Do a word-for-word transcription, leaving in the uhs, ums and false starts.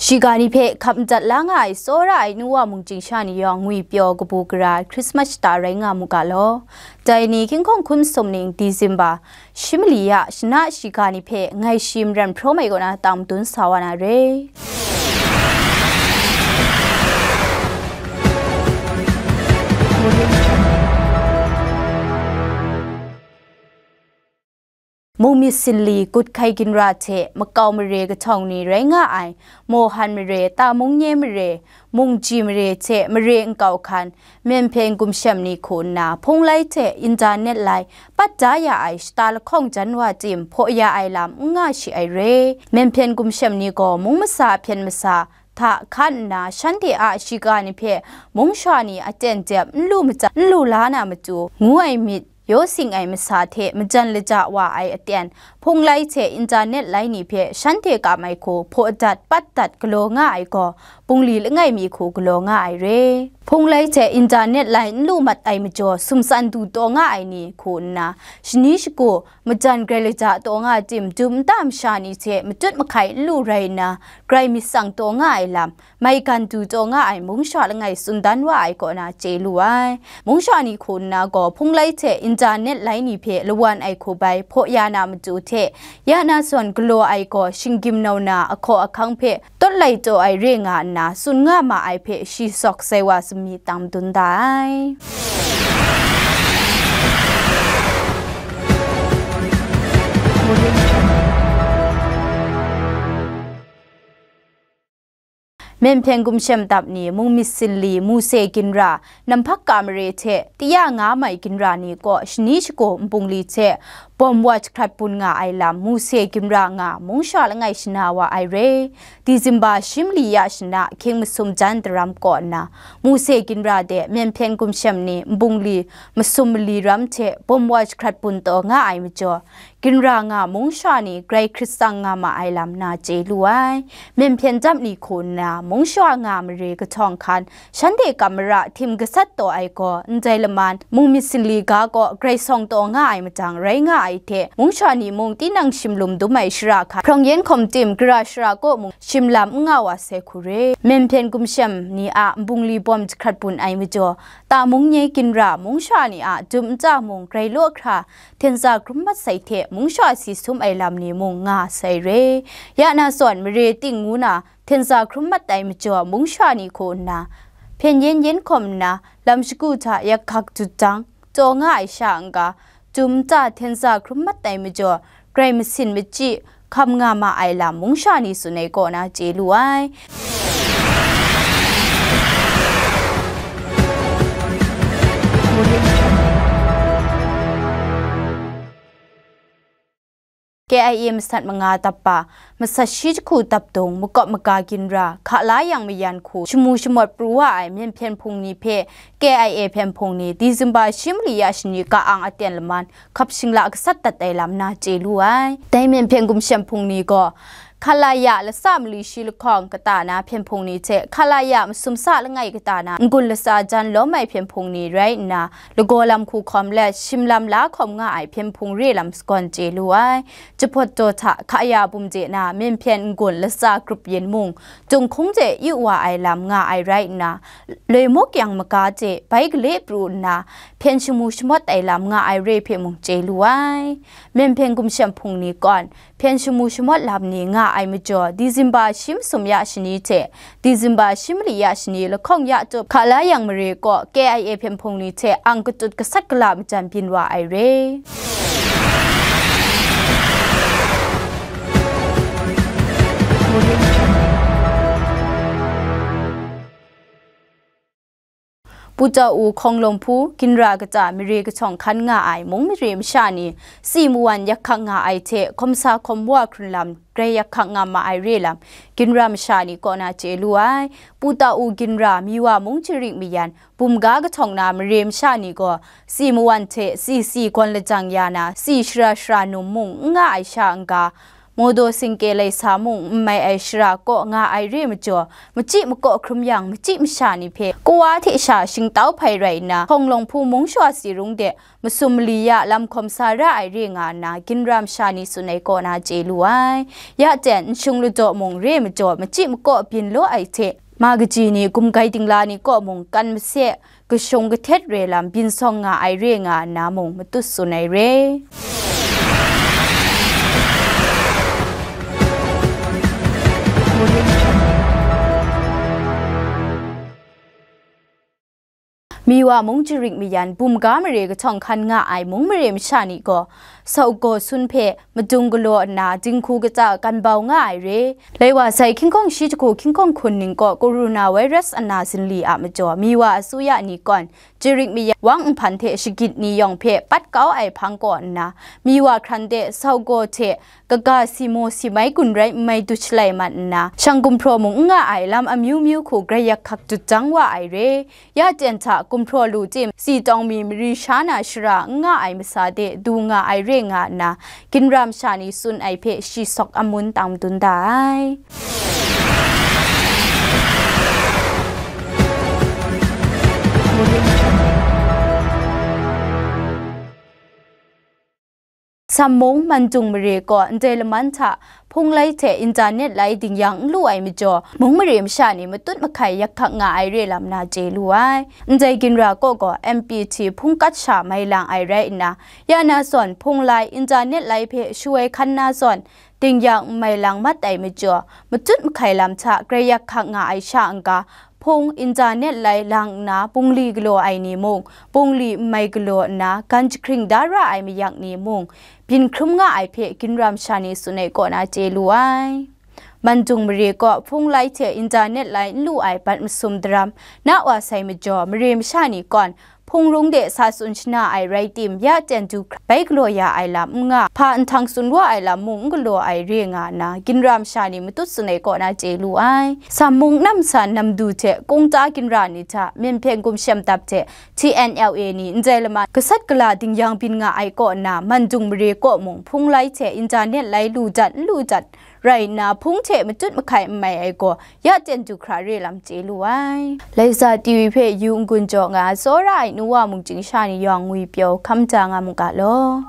Shiga ni hpe hkap madat la nga ai tsawra ai nu wa mung chying sha ni yawng ngwi pyaw kabu gara ai Christmas shata rai nga mu ga law. Dai ni hkying hkawng hkun sum ning December shi mali ya shana shiga ni hpe ngai shi maran hprawm ai kaw na tang madun sa wa na re. Mung myit sinli, gut hkai ginra hte makau mare kahtawng ni rai nga ai, Mohan mare, Tamung nye mare, Mungji mare hte mare nkau hkan, myen hpyen gumshem ni hku nna, hpung lai hte internet lai, pat da ya ai shata lahkawng jan wa tim hpaw ya ai lam n nga shi ai re. Myen hpyen gumshem ni gaw mung masa hpyen masa hta hkan nna, shanhte a shiga ni hpe mung sha ni aten jep n lu maja, n lu la na matu, ngu ai myit, yaw sing ai masa hte majan laja wa ai aten, hpung lai hte internet lai ni hpe shanhte kam ai hku hpaw dat, pat dat galaw nga ai gaw, bungli langai mi hku galaw nga ai re. Hpung lai hte internet lai n lu mat ai majaw, sumsan du taw nga ai ni hku nna, shani shagu majan grai laja taw nga ai tim, dum nta masha ni hte matut mahkai n lu rai nna, grai myit tsang taw nga ai lam, maigan du taw nga ai mung sha langai tsun dan wa ai kaw na chye lu ai. Mung sha ni hku nna gaw, hpung lai hte internet lai ni hpe lawan ai hku bai hpaw ya na matu hte, ya na zawn galaw ai gaw, shinggyim nau na ahkaw ahkang hpe tawt lai taw ai re nga nna, tsun nga ma ai hpe shi sawk sai wa sami tang madun da ai. Myen hpyen gumshem dap ni, mung myit sinli, Muse ginra, namhpak ka mare hte, tiya nga mai ginra ni kaw shani shagu nbungli hte bawm wa jahkrat bun nga ai lam, Muse ginra nga mung sha langai shana wa ai re. December shi mali ya shana hkying masum jan daram kaw nna, Muse ginra de myen hpyen gumshem ni nbungli masum mali ram hte bawm wa jahkrat bun taw nga ai majaw, ginra nga mung sha ni grai hkrit tsang nga ma ai lam na chye lu ai. Myen hpyen dap ni hku nna, mung sha nga mare kahtawng hkan, shanhte kam mara htim gasat taw ai gaw, ndai laman, mung myit sinli ga kaw grai sawng taw nga ai matang rai nga ai hte, mung sha ni mung tinang shim lum dum ai shara hkan, hprawng yen hkawm tim gara shara kaw mung shim lam n nga wa sai hku re. Myen hpyen gumshem ni a nbungli bawm jahkrat bun ai majaw, Tamung nye ginra mung sha ni a dum nta mung grai law hkra, hten za hkrum mat sai hte, mung sha si sum ai lam ni mung nga sai re. Ya na zawn mare ting ngu na, hten za hkrum mat ai majaw, mung sha ni hku nna, hpyen yen yen hkawm nna, lam shagu hta yak hkak dut dang, taw nga ai sha n-ga, dum nta hten za hkrum mat ai majaw, grai masin machyi, hkam nga ma ai lam mung sha ni tsun ai kaw na chye lu ai. K I A masat manga dap pa, masat shi jahku dap dung, makawp maga ginra, hka la yang mayan hku, shamu shamawt pru wa ai myen hpyen hpung ni hpe K I A hpyen hpung ni, December shi mali ya shani ka-ang aten laman, hkap shingla gasat dat ai lam na chye lu ai. Dai myen hpyen gumshem hpung ni gaw, Khalaya latsa mali shi lahkawng kata na hpyen hpung ni hte, Khalaya masum sa langai kata na n-gun latsa jan lawm ai hpyen hpung ni rai nna, lagaw lam hku hkawm let, shim lam la hkawm nga ai hpyen hpung re lam sagawn chye lu ai. Jahpawt daw hta Khaya bum de na myen hpyen n-gun latsa grup yin mung, Tunghkung de yu wa ai lam nga ai rai nna, loi muk yang maga de bai gale pru nna, hpyen shamu shamawt ai lam nga ai re hpe mung chye lu ai. Myen hpyen gumshem hpung ni kawn, hpyen shamu shamawt lam ni nga ai majaw, December shi masum ya shani hte December shi mali ya shani lahkawng ya tup hka la yang mare kaw, K I A hpyen hpung ni hte ang katut gasat gala majan byin wa ai re. Pu Tau U Hkawng Lawng Hpu, ginra kata mare kahtawng hkan nga ai mung mare masha ni, si mawan yak hkak nga ai hte, hkawm sa hkawm wa hkrun lam grai yak hkak nga ma ai re lam, ginra masha ni kaw na chye lu ai. Pu Tau U ginra, Miwa mung jarik mayan, bum ga kahtawng na mare masha ni gaw, si mawan hte si si gawn lajang ya na, si shara shara num mung n nga ai sha n-ga, Modo Singke Laisa mung n mai ai shara kaw nga ai re majaw, machyi makaw hkrum yang, machyi masha ni hpe kawa hte sha shingtau hpai rai nna, Hkawng Lawng Hpu mung shawa si rung de masum mali ya lam hkawm sa ra ai re nga nna, ginra masha ni tsun ai kaw na chye lu ai. Ya ten, nshung ladaw mung re majaw, machyi makaw byin law ai hte, ma kaji ni, gumgai dingla ni kaw mung kan mase, kashung kahtet re lam byin sawng nga ai re nga nna mung matut tsun ai re. Miwa mung jarik mayan bumga mare kahtawng hkan nga ai mung mare masha ni gaw, Saugo sun hpe madung galaw nna, dinghku kata kan bau nga ai re. Laiwa sai hkying hkawng shi jahku hkying hkawng hkun ning kaw corona virus ana zinli a majaw, Miwa asuya ni kawn, jarik mayan wang nhpan hte shagit ni yawng hpe pat kau ai hpang kaw nna, Miwa hkran de Saugo hte kaga si maw si mai gun rai n mai dut shalai mat nna, shang gumhpraw mung n nga ai lam amyu myu hku grai yak hkak dut jang wa ai re. Ya ten hta gumhpraw lu tim, si tawng mi mari sha na shara n nga ai masa de du nga ai re nga nna, ginra masha ni tsun ai hpe shi sawk amun tang madun da ai. Sammung Mandung mare kaw ndai laman hta hpung lai hte internet lai dingyang n lu ai majaw, mung mare masha ni matut mahkai yak hkak nga ai re lam na chye lu ai. Ndai ginra kaw gaw M P T hpung kat sha mai lang ai rai nna, ya na zawn hpung lai, internet lai hpe shu ai hkan na zawn, dingyang n mai lang mat ai majaw, matut mahkai lam hta grai yak hkak nga ai sha n-ga, hpung, internet lai lang nna bungli galaw ai ni mung, bungli n mai galaw nna gan jahkring da ra ai mayak ni mung, byin hkrum nga ai hpe ginra masha ni tsun ai kaw na chye lu ai. Mandung mare kaw hpung lai hte internet lai n lu ai bat masum daram na wa sai majaw, mare masha ni kawn hpung rung de sa tsun shana ai rai tim, ya ten du hkra bai galaw ya ai lam n nga, hpa nhtang tsun wa ai lam mung n galaw ai re nga nna, ginra masha ni matut tsun ai kaw na chye lu ai. Sammung nam san nam du hte kungta ginra ni hta, Myen Hpyen Gumshem Dap hte T N L A ni ndai lama gasat gala dingyang byin nga ai kaw nna, Mandung mare kaw mung hpung lai hte internet lai lu dat n lu dat rai nna, hpung hte matut mahkai n mai ai gaw, ya ten du hkra re lam chye lu ai. Laiza T V hpe yu n-gun jaw nga ai tsawra ai nu wa mungchying sha ni yawng ngwi pyaw hkam da nga mu ga law.